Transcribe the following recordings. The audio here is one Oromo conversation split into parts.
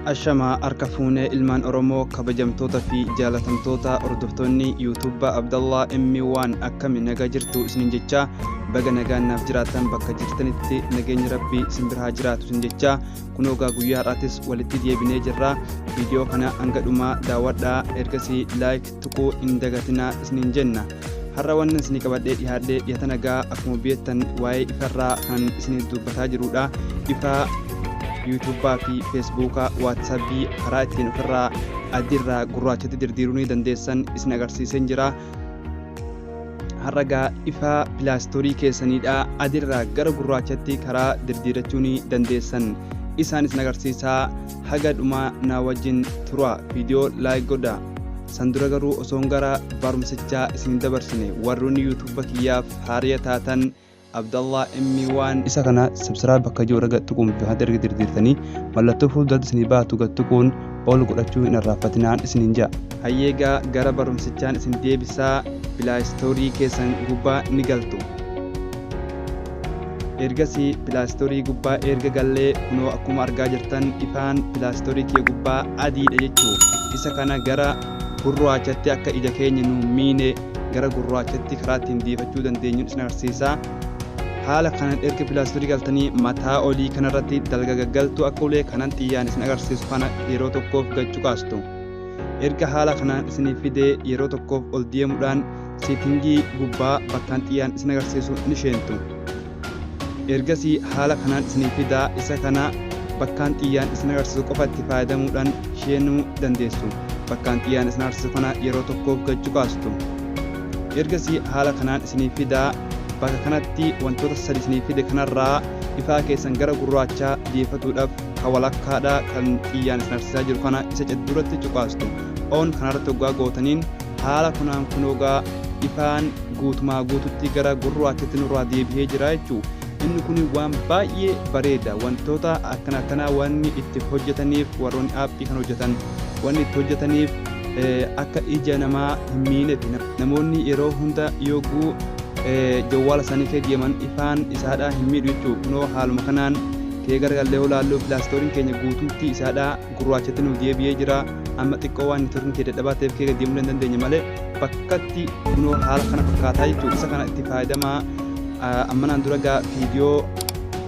Ashamaa harka fuunee ilmaan Oromoo kabajamtoota fi jaalatamtoota hordoftoonni yuutuubbaa Abdallaa M1 akkami nagaa jirtu isinin jechaa, baga nagaan naaf jiraattan, bakka jirtanitti nageenyi Rabbii isin bira haa jiraatu isin jechaa, kunoo gaa guyyaa har'aatis walitti deebinee jirra. Viidiyoo kana hanga dhumaa daawwadhaa, ergasii like tuquu hin dagatinaa isinin jenna. Har'a wannan isinii qabadhee dhiyaadhe dhiyata nagaa akkuma beektan waa'ee ifarraa kan isinii dubbataa jirudha. Ifa yuutuubbaa fi feesbuukaa, waatsappii karaa ittiin ofirraa adiirraa gurraachatti dirdiiruu ni dandeessan isin agarsiiseen jira. Har'a gaa ifa pilaastorii keessaniidha adiirraa gara gurraachatti karaa dirdiirachuu ni dandeessan isaan isin agarsiisaa. Haga dhumaa naa wajjin tura, viidiyoo like godha. San dura garuu osoon gara barumsichaa isin dabarsine, warroonni yuutuuba kiyyaaf haariya taatan, Abdallah M1 isa kana subscribe bakka jiru irra gad tuquun bifa kanatti erga dirdiirtanii mallattoo fuulduratti isinii baatu gad tuquun ol godhachuu hin irraanfatinaan isiniin ja'a. Hayyeegaa gara barumsichaan isin deebisaa. Pilaayistoorii keessan gubbaa ni galtu. Ergasii pilaastoorii gubbaa erga gallee, kunoo akkuma argaa jirtan ifaan pilaastoorii kiyya gubbaa adiidha jechuu. Isa kana gara gurraachatti, akka ija keenya nu miine, gara gurraachatti karaa ittiin deeffachuu dandeenyuun isin agarsiisa. Haala kanan erga pilaastoorii galtanii mataa olii kanarratti dalga gaggaltuu akka ulee kanan xiyyaan isin agarsiisu kana yeroo tokkoof gachuu kaastu. Erga haala kanaan isinii fidee yeroo tokkoof ol deemuudhaan seetingii gubbaa bakkaan xiyyaan isin agarsiisu ni sheentu. Ergasii haala kanaan isinii fidaa, isa kana bakkaan xiyyaan isin agarsiisu qofa itti fayyadamuudhaan sheenuu dandeessu. Bakkaan xiyyaan isin agarsiisu kana yeroo tokkoof gachuu kaastu. Ergasii haala kanaan isinii fidaa, bakka kanatti wantoota sadi isinii fide kanarraa ifaa keessan gara gurraachaa deeffatuudhaaf ka walakkaadha kan xiyyaan isin agarsiisaa jiru kana isa duratti cuqaastu. On kanarratti hoggaa gootaniin haala kanaan kunoogaa ifaan guutumaa guututti gara gurraachatti nurraa deebihee jira jechuu. Inni kun waan baay'ee bareeda. Wantoota akkana akkanaa wanni itti hojjetaniif, warroonni aappii kan hojjetan wanni itti hojjetaniif akka ija namaa hin miineef. Namoonni yeroo hunda yogguu jawwaala isaanii kee deeman ifaan isaadhaa hin miidhu jechuu. Kunoo haaluma kanaan kee garagallee olaallu pilaastooriin keenya guutumti isaadhaa gurraachatti nu deebi'ee jira. Amma xiqqoo waan neetworkiin kee dadhabaa ta'eef kee deemuu hin dandeenye malee bakkatti kunoo haala kana fakkaataa jechuudha. Isa kana itti fayyadamaa. Ammanaan dura gaa viidiyoo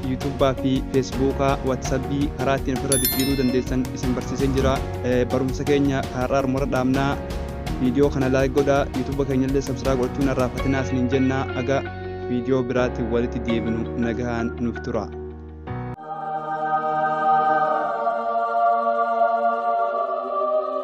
yuutuubbaa fi feesbuukaa, waatsappii karaa ittiin ofirra diddiiruu dandeessan isin barsiiseen jira. Barumsa keenya har'aa armarra dhaabnaa. Viidiyoo kana like godhaa, yuutuuba keenya illee subscribe godhachuu hin irraanfatinaa isiniin jenna. Aga viidiyoo biraatiin walitti deebinu nagahaan nuuf tura.